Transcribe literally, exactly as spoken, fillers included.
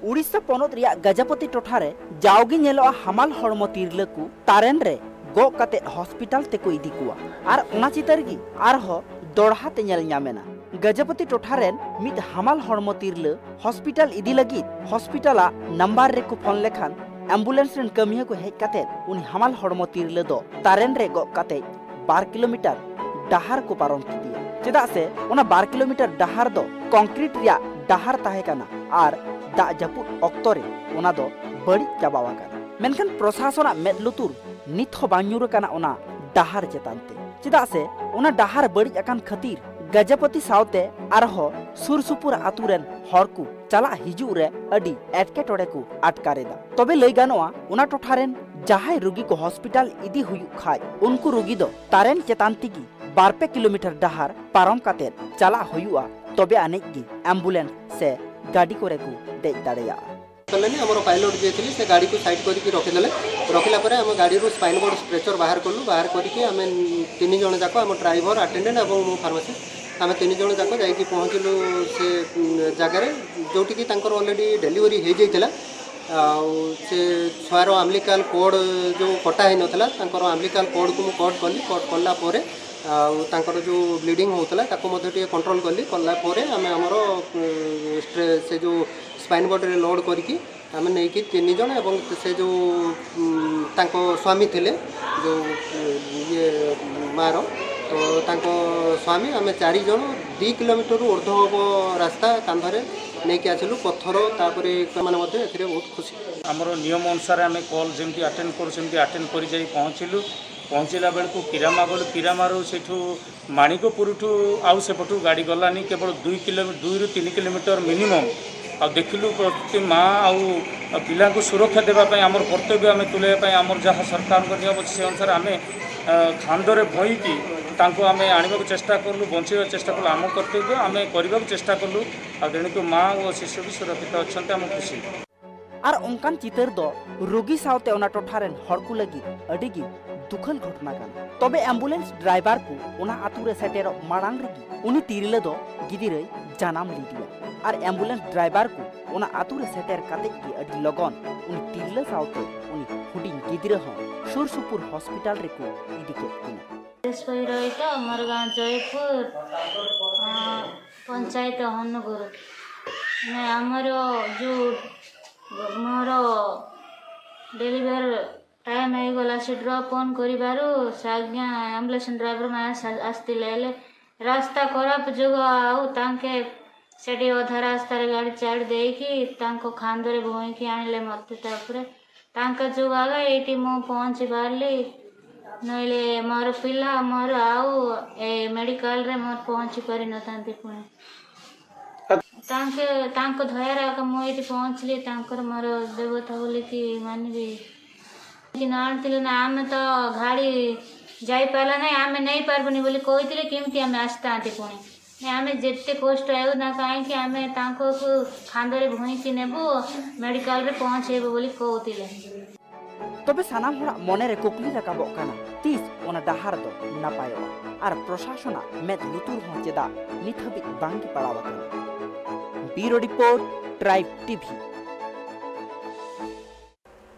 ᱩᱲᱤᱥᱥᱟ ᱯᱚᱱᱚᱛ ᱨᱮᱭᱟᱜ ᱜᱟᱡᱟᱯᱚᱛᱤ ᱴᱚᱴᱷᱟ ᱨᱮ ᱡᱟᱣᱜᱮ ᱧᱮᱞᱚᱜᱼᱟ ᱦᱟᱢᱟᱞ ᱦᱚᱲᱢᱚ ᱛᱤᱨᱞᱟᱹ ᱠᱚ ᱛᱟᱨᱮᱱ ᱨᱮ ᱜᱚᱜ ᱠᱟᱛᱮ ᱦᱚᱥᱯᱤᱴᱟᱞ ᱛᱮᱠᱚ ᱤᱫᱤ ᱠᱚᱣᱟ᱾ ᱟᱨ ᱚᱱᱟ ᱪᱤᱛᱟᱹᱨ ᱜᱮ ᱟᱨᱦᱚᱸ ᱫᱚᱲᱦᱟ ᱛᱮ ᱧᱮᱞ ᱧᱟᱢᱮᱱᱟ᱾ ᱜᱟᱡᱟᱯᱚᱛᱤ ᱴᱚᱴᱷᱟ ᱨᱮᱱ ᱢᱤᱫ ᱦᱟᱢᱟᱞ ᱦᱚᱲᱢᱚ ᱛᱤᱨᱞᱟᱹ ᱦᱚᱥᱯᱤᱴᱟᱞ ᱤᱫᱤ ᱞᱟᱹᱜᱤᱫ ᱦᱚᱥᱯᱤᱴᱟᱞᱟᱜ ᱱᱟᱢᱵᱟᱨ ᱨᱮᱠᱚ ᱯᱷᱳᱱ ᱞᱮᱠᱷᱟᱱ ᱮᱢᱵᱩᱞᱮᱱᱥ ᱨᱮᱱ ᱠᱟᱹᱢᱤᱭᱟᱹ ᱠᱚ ᱦᱮᱡ ᱠᱟᱛᱮ ᱩᱱᱤ ᱦᱟᱢᱟᱞ ᱦᱚᱲᱢᱚ ᱛᱤᱨᱞᱟᱹ ᱫᱚ ᱛᱟᱨᱮᱱ ᱨᱮ ᱜᱚᱜ ᱠᱟᱛᱮ ᱵᱟᱨ ᱠᱤᱞᱳᱢᱤᱴᱟᱨ ᱰᱟᱦᱟᱨ ᱠᱚ ᱯᱟᱨᱚᱢ ᱠᱮᱫᱮᱭᱟ᱾ ᱪᱮᱫᱟᱜ ᱥᱮ ᱚᱱᱟ ᱵᱟᱨ ᱠᱤᱞᱳᱢᱤᱴᱟᱨ ᱰᱟᱦᱟᱨ ᱫᱚ ᱠᱚᱝᱠᱨᱤᱴ ᱨᱮᱭᱟᱜ ᱰᱟᱦᱟᱨ ᱛᱟᱦᱮᱸ ᱠᱟᱱᱟ ᱟᱨ ᱫᱟᱜ ᱡᱟᱹᱯᱩᱫ ᱚᱠᱛᱚ ᱨᱮ ᱚᱱᱟ ᱫᱚ ᱵᱟᱹᱲᱤᱡ ᱪᱟᱵᱟᱣ ᱟᱠᱟᱱᱟ᱾ ᱢᱮᱱᱠᱷᱟᱱ ᱯᱨᱚᱥᱟᱥᱚᱱᱟᱜ ᱢᱮᱫ ᱞᱩᱛᱩᱨ ᱱᱤᱛ ᱦᱚᱸ ᱵᱟᱝ ᱧᱩᱨ ᱟᱠᱟᱱᱟ ᱚᱱᱟ ᱰᱟᱦᱟᱨ ᱪᱮᱛᱟᱱ ᱛᱮ, ᱪᱮᱫᱟᱜ ᱥᱮ ᱚᱱᱟ ᱰᱟᱦᱟᱨ ᱵᱟᱹᱲᱤᱡ ᱟᱠᱟᱱ ᱠᱷᱟᱹᱛᱤᱨ ᱜᱟᱡᱟᱯᱚᱛᱤ ᱥᱟᱶᱛᱮ ᱟᱨᱦᱚᱸ ᱥᱩᱨ ᱥᱩᱯᱩᱨ ᱟᱛᱩ ᱨᱮᱱ ᱦᱚᱲ ᱠᱚ ᱪᱟᱞᱟᱜ ᱦᱤᱡᱩᱜ ᱨᱮ ᱟᱹᱰᱤ ᱮᱴᱠᱮᱴᱚᱬᱮ ᱠᱚ ᱟᱴᱠᱟᱨ ᱮᱫᱟ᱾ ᱛᱚᱵᱮ ᱞᱟᱹᱭ ᱜᱟᱱᱚᱜᱼᱟ, ᱚᱱᱟ ᱴᱚᱴᱷᱟ ᱨᱮᱱ ᱡᱟᱦᱟᱸᱭ ᱨᱩᱜᱤ ᱠᱚ ᱦᱚᱥᱯᱤᱴᱟᱞ ᱤᱫᱤ ᱦᱩᱭᱩᱜ ᱠᱷᱟᱡ, ᱩᱱᱠᱩ ᱨᱩᱜᱤ ᱫᱚ ᱛᱟᱨᱮᱱ ᱪᱮᱛᱟᱱ ᱛᱮᱜᱮ ᱵᱟᱨ ᱯᱮ ᱠᱤᱞᱳᱢᱤᱴᱟᱨ ᱰᱟᱦᱟᱨ ᱯᱟᱨᱚᱢ ᱠᱟᱛᱮ ᱪᱟᱞᱟᱜ ᱦᱩᱭᱩᱜᱼᱟ, ᱛᱚᱵᱮ ᱟᱹᱱᱤᱡ ᱜᱮ ᱮᱢᱵᱩᱞᱮᱱᱥ ᱥᱮ ᱜᱟᱹᱰᱤ ᱠᱚᱨᱮ ᱠᱚ ᱫᱮᱡ ᱫᱟᱲᱮᱭᱟᱜᱼᱟ᱾ କଲେନି, ଆମର ପାଇଲଟ ଯିଏ ଥିଲେ ସେ ଗାଡ଼ିକୁ ସାଇଡ୍ କରିକି ରଖିଦେଲେ। ରଖିଲା ପରେ ଆମେ ଗାଡ଼ିରୁ ସ୍ପାଇନ୍ ବୋର୍ଡ ଷ୍ଟ୍ରେଚର ବାହାର କଲୁ। ବାହାର କରିକି ଆମେ ତିନି ଜଣ ଯାକ, ଆମ ଡ୍ରାଇଭର, ଆଟେଣ୍ଡାଣ୍ଟ ଏବଂ ମୁଁ ଫାର୍ମାସିଷ୍ଟ, ଆମେ ତିନି ଜଣ ଯାକ ଯାଇକି ପହଞ୍ଚିଲୁ ସେ, ଉଁ, ଜାଗାରେ, ଯେଉଁଠିକି ତାଙ୍କର ଅଲରେଡ଼ି ଡେଲିଭରି ହେଇଯାଇଥିଲା। ଆଉ ସେ ଛୁଆର ଆମ୍ବିଲିକାଲ କର୍ଡ ଯେଉଁ କଟା ହେଇନଥିଲା, ତାଙ୍କର ଆମ୍ବିଲିକାଲ କର୍ଡକୁ ମୁଁ କଟ୍ କଲି। କଟ୍ କଲା ପରେ ଆଉ ତାଙ୍କର ଯେଉଁ ବ୍ଲିଡ଼ିଂ ହେଉଥିଲା, ତାକୁ ମଧ୍ୟ ଟିକେ କଣ୍ଟ୍ରୋଲ କଲି। କଲା ପରେ ଆମେ ଆମର, ଉଁ, ଷ୍ଟ୍ରେ- ସେ ଯେଉଁ ସ୍ପାଇନ୍ ବୋର୍ଡରେ ଲୋଡ୍ କରିକି ଆମେ ନେଇକି ତିନି ଜଣ ଏବଂ ସେ ଯେଉଁ, ଉଁ, ତାଙ୍କ ସ୍ୱାମୀ ଥିଲେ, ଯେଉଁ, ଉଁ, ଇଏ ମାଆର, ତ ତାଙ୍କ ସ୍ୱାମୀ, ଆମେ ଚାରି ଜଣ ଦୁଇ କିଲୋମିଟରରୁ ଉର୍ଦ୍ଧ୍ୱ ହବ ରାସ୍ତା କାନ୍ଧରେ ନେଇକି ଆସିଲୁ। ପଥର, ତାପରେ ସେମାନେ ମଧ୍ୟ ଏଥିରେ ବହୁତ ଖୁସି। ଆମର ନିୟମ ଅନୁସାରେ ଆମେ କଲ୍ ଯେମିତି ଆଟେଣ୍ଡ କରୁ, ସେମିତି ଆଟେଣ୍ଡ କରି ଯାଇ ପହଞ୍ଚିଲୁ। ପହଞ୍ଚିଲା ବେଳକୁ କିରାମା ଗଲୁ। କିରାମାରୁ ସେଇଠୁ ମାଣିକପୁରଠୁ ଆଉ ସେପଟୁ ଗାଡ଼ି ଗଲାନି। କେବଳ ଦୁଇ କିଲୋ, ଦୁଇରୁ ତିନି କିଲୋମିଟର ମିନିମମ୍। ଆଉ ଦେଖିଲୁ, ପ୍ରତି ମା ଆଉ ପିଲାଙ୍କୁ ସୁରକ୍ଷା ଦେବା ପାଇଁ ଆମର କର୍ତ୍ତବ୍ୟ ଆମେ ତୁଲାଇବା ପାଇଁ ଆମର ଯାହା ସରକାରଙ୍କ ନିୟମ ଅଛି, ସେ ଅନୁସାରେ ଆମେ, ଅ, ଖାନ୍ଦରେ ବୋହିକି ତାଙ୍କୁ ଆମେ ଆଣିବାକୁ ଚେଷ୍ଟା କଲୁ, ବଞ୍ଚାଇବାକୁ ଚେଷ୍ଟା କଲୁ। ଆମ କର୍ତ୍ତବ୍ୟ ଆମେ କରିବାକୁ ଚେଷ୍ଟା କଲୁ। ଆଉ ତେଣୁକୁ ମା ଓ ଶିଶୁ ବି ସୁରକ୍ଷିତ ଅଛନ୍ତି, ଆମ ଖୁସି। ᱟᱨ ᱚᱱᱠᱟᱱ ᱪᱤᱛᱟᱹᱨ ᱫᱚ ᱨᱩᱜᱤ ᱥᱟᱶᱛᱮ ᱚᱱᱟ ᱴᱚᱴᱷᱟ ᱨᱮᱱ ᱦᱚᱲ ᱠᱚ ᱞᱟᱹᱜᱤᱫ ᱟᱹᱰᱤ ᱜᱮ ᱫᱩᱠᱷᱟᱹᱞ ᱜᱷᱚᱴᱚᱱᱟ ᱠᱟᱱᱟ᱾ ᱛᱚᱵᱮ ᱮᱢᱵᱩᱞᱮᱱᱥ ᱰᱨᱟᱭᱵᱷᱟᱨ ᱠᱚ ᱚᱱᱟ ᱟᱛᱩ ᱨᱮ ᱥᱮᱴᱮᱨᱚᱜ ᱢᱟᱲᱟᱝ ᱨᱮᱜᱮ ᱩᱱᱤ ᱛᱤᱨᱞᱟᱹ ᱫᱚ ᱜᱤᱫᱽᱨᱟᱹᱭ ᱡᱟᱱᱟᱢ ᱞᱮᱫᱮᱭᱟ᱾ ᱟᱨ ambulance driver ᱠᱚ ᱚᱱᱟ ᱟᱛᱳ ᱨᱮ ᱥᱮᱴᱮᱨ ᱠᱟᱛᱮ ᱜᱮ ᱟᱹᱰᱤ ᱞᱚᱜᱚᱱ ᱩᱱᱤ ᱛᱤᱨᱞᱟᱹ ᱥᱟᱶᱛᱮ ᱩᱱᱤ ᱦᱩᱰᱤᱧ ᱜᱤᱫᱽᱨᱟᱹ ᱦᱚᱸ ᱥᱩᱨ ᱥᱩᱯᱩᱨ ᱦᱚᱥᱯᱤᱴᱟᱞ ᱨᱮᱠᱚ ᱤᱫᱤ ᱠᱮᱫ ᱠᱤᱱᱟ᱾ ଦେଶ ରହିତ ମୋର ଗାଁ ଜୟପୁର, ଅ, ପଞ୍ଚାୟତ ହନୁପୁର। ମାନେ ଆମର ଯେଉଁ ମୋର ଡେଲିଭର ଟାଇମ୍ ହେଇଗଲା, ସେ ଡ୍ରପ୍ ଅନ୍ କରିବାରୁ ସେ ଆଜ୍ଞା ଆମ୍ବୁଲାନ୍ସ ଡ୍ରାଇଭର ମାନେ ଆସ- ଆସିଥିଲେ। ହେଲେ ରାସ୍ତା ଖରାପ ଯୋଗୁଁ ଆଉ ତାଙ୍କେ ସେଠି ଅଧା ରାସ୍ତାରେ ଗାଡ଼ି ଛାଡ଼ି ଦେଇକି ତାଙ୍କ ଖାନ୍ଦରେ ଭୂଇଁକି ଆଣିଲେ ମୋତେ। ତାପରେ ତାଙ୍କ ଯୋଗୁଁ ଆଗ ଏଇଠି ମୁଁ ପହଞ୍ଚି ପାରିଲି, ନହେଲେ ମୋର ପିଲା ମୋର ଆଉ ଏ ମେଡ଼ିକାଲରେ ମୋର ପହଞ୍ଚି ପାରିନଥାନ୍ତି ପୁଣି। ତାଙ୍କେ ତାଙ୍କ ଦୟାରେ ଆଗ ମୁଁ ଏଇଠି ପହଞ୍ଚିଲି। ତାଙ୍କର ମୋର ଦେବତା ବୋଲିକି ମାନିବି। କି ନ ଆଣିଥିଲେ ନା, ଆମେ ତ ଗାଡ଼ି ଯାଇପାରିଲା ନାହିଁ, ଆମେ ନେଇପାରିବୁନି ବୋଲି କହିଥିଲେ କେମିତି ଆମେ ଆସିଥାନ୍ତେ ପୁଣି? ନାଇଁ, ଆମେ ଯେତେ କଷ୍ଟ ହେଉ ନା କାହିଁକି, ଆମେ ତାଙ୍କୁ ଖାନ୍ଦରେ ଭୂଇଁକି ନେବୁ, ମେଡ଼ିକାଲରେ ପହଞ୍ଚେଇବୁ ବୋଲି କହୁଥିଲେ। ᱛᱚᱵᱮ ᱥᱟᱱᱟᱢ ᱦᱚᱲᱟᱜ ᱢᱚᱱᱮᱨᱮ ᱠᱩᱠᱞᱤ ᱨᱟᱠᱟᱵᱚᱜ ᱠᱟᱱᱟ, ᱛᱤᱥ ᱚᱱᱟ ᱰᱟᱦᱟᱨ ᱫᱚ ᱱᱟᱯᱟᱭᱚᱜᱼᱟ ᱟᱨ ᱯᱨᱚᱥᱟᱥᱚᱱᱟᱜ ᱢᱮᱫ ᱞᱩᱛᱩᱨ ᱦᱚᱸ ᱪᱮᱫᱟᱜ ᱱᱤᱛ ᱦᱟᱹᱵᱤᱡ ᱵᱟᱝ ᱜᱮ ᱯᱟᱲᱟᱣ ᱟᱠᱟᱱᱟ? ᱵᱤᱭᱩᱨᱳ ᱨᱤᱯᱳᱨᱴ, ᱴᱨᱟᱭᱤᱵᱽ ᱴᱤᱵᱷᱤ᱾